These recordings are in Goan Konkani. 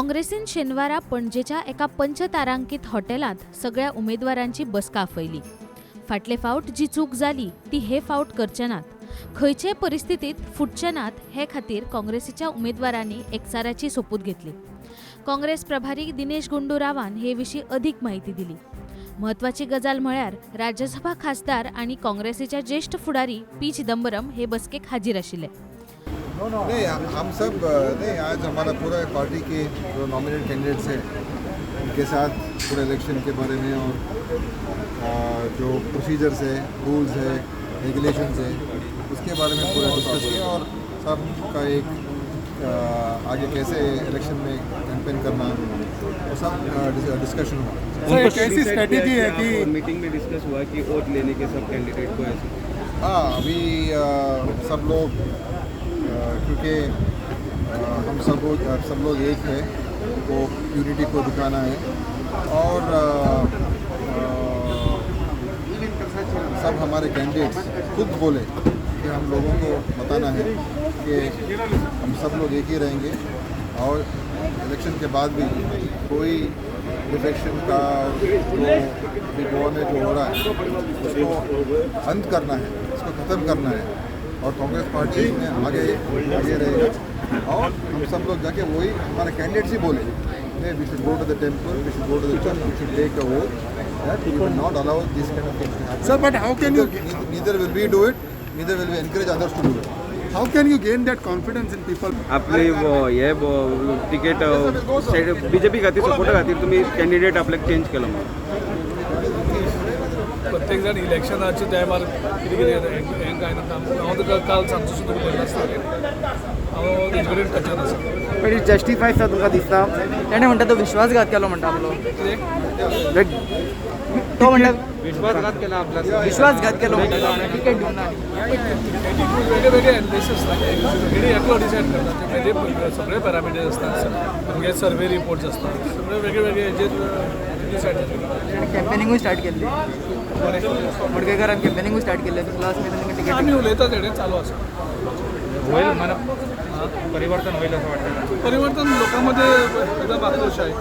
काँग्रेसीन शेनवारा पणजेच्या एका पंचतारांकीत हॉटेलांत सगळ्या उमेदवारांची बसका आपयली. फाटले फावट जी चूक जाली ती हे फावट करचे नात, खंयचेय परिस्थितीत फुटचे नात हे खातीर काँग्रेसीच्या उमेदवारांनी एकचाराची सोपूत घेतली. काँग्रेस प्रभारी दिनेश गुंडू रावान हे विशीं अदीक म्हायती दिली. म्हत्वाची गजाल म्हळ्यार राज्यसभा खासदार आनी काँग्रेसीचे ज्येश्ठ फुडारी पी चिदंबरम हे बसकेक हाजीर आशिल्ले. नहीं, हम सब नहीं, आज हमारा पूरा पार्टी के जो नॉमिनेट कैंडिडेट्स हैं, उनके साथ पूरे इलेक्शन के बारे में और जो प्रोसीजर्स है, रूल्स है, रेगुलेशंस है, उसके बारे में पूरा डिस्कस किया और सब का एक आगे कैसे इलेक्शन में कैंपेन करना, वो सब डिस्कशन हुआ. सर, एक ऐसी स्ट्रेटेजी है कि मीटिंग में डिस्कस हुआ कि वोट लेने के सब कैंडिडेट को ऐसे? हाँ, अभी सब लोग क्योंकि हम सब लोग एक है, वो यूनिटी को दिखाना है और सब हमारे कैंडिडेट्स खुद बोले कि हम लोगों को बताना है कि हम सब लोग एक ही रहेंगे और इलेक्शन के बाद भी कोई डिफेक्शन का जो अभी गोवा में जो हो रहा है, उसको अंत करना है, इसको ख़त्म करना है और कांग्रेस पार्टी में आगे आगे रहेगा और हम सब लोग जाके वही हमारे कैंडिडेट्स ही बोले, we should go to the temple, we should go to the church, we should take a oath that we will not allow this kind of things to happen. Sir, but how can you Neither will we do it, neither will we encourage others to do it. How can you gain that confidence in people? आपली हे तिकेट बीजेपी खातीर, सपोर्टा खातीर तुमी कॅन्डिडेट आपल्याक चेंज केलो म्हणून. प्रत्येक जाण इलेक्शनाच्या टायमार कितें कितें हें कांय ना. हांव तुका काल सांजचो सुद्दां उलयलो आसता, हांव तेजे कडेन टचान आसा. बट it justify sir तुमकां दिसता? तेणें म्हणटा तो विश्वासघात केलो म्हणटा आपलो. कितें? तो म्हणटा विश्वासघात केला आपला. विश्वासघात केलो म्हणटा तो, तिकेट दिवना. वेगळे वेगळे एनालिसीस, हेणी एकलो डिसायड करता ते. वेगळे सगळे पॅरामिटर्स आसतात, तुमगे सर्वे रिपोर्ट्स आसतात, सगळे वेगळे वेगळे हेजेर डिसायड जाता. तेणें कॅम्पेनिंगूय स्टार्ट केल्ली, मडकयकारान कॅम्पेनिंगूय स्टार्ट केल्लें लास्ट मागीर तांकां तिकेट. आमी उलयता तेणें, चालू आसा. होईल मला परिवर्तन होईल असं वाटतं? परिवर्तन लोकांमध्ये एकदम आक्रोश आहे,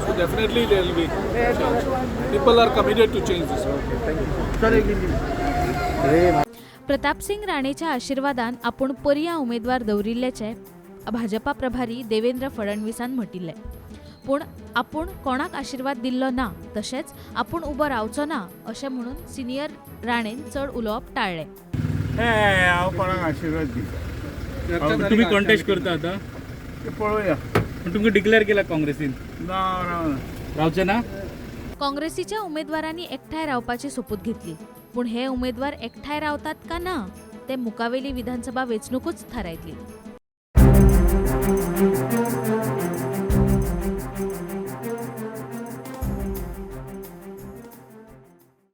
so definitely there will be change. People are committed to change this. Pratapsingh राणेच्या आशिर्वादान आपूण पर्या उमेदवार दवरिल्ल्याचें भाजपा प्रभारी देवेंद्र फडणवीसान म्हटिल्लें. पूण आपूण कोणाक आशिर्वाद दिल्लो ना, तशेंच आपूण उबो रावचो ना अशें म्हणून सिनियर राणेन चड उलोवप टाळ्ळें. हे, हांव कोणाक आशिर्वाद दिता? तुम्ही कॉन्टेस्ट करता आता? ते पळोवया. पण तुमकां डिक्लेअर केला काँग्रेसीन. ना ना. रावचे ना? काँग्रेसीच्या उमेदवारांनी एकठांय रावपाची सोपूत घेतली, पूण हे उमेदवार एकठांय रावतात का ना ते मुकावेली विधानसभा वेंचणुकूच थारायतली.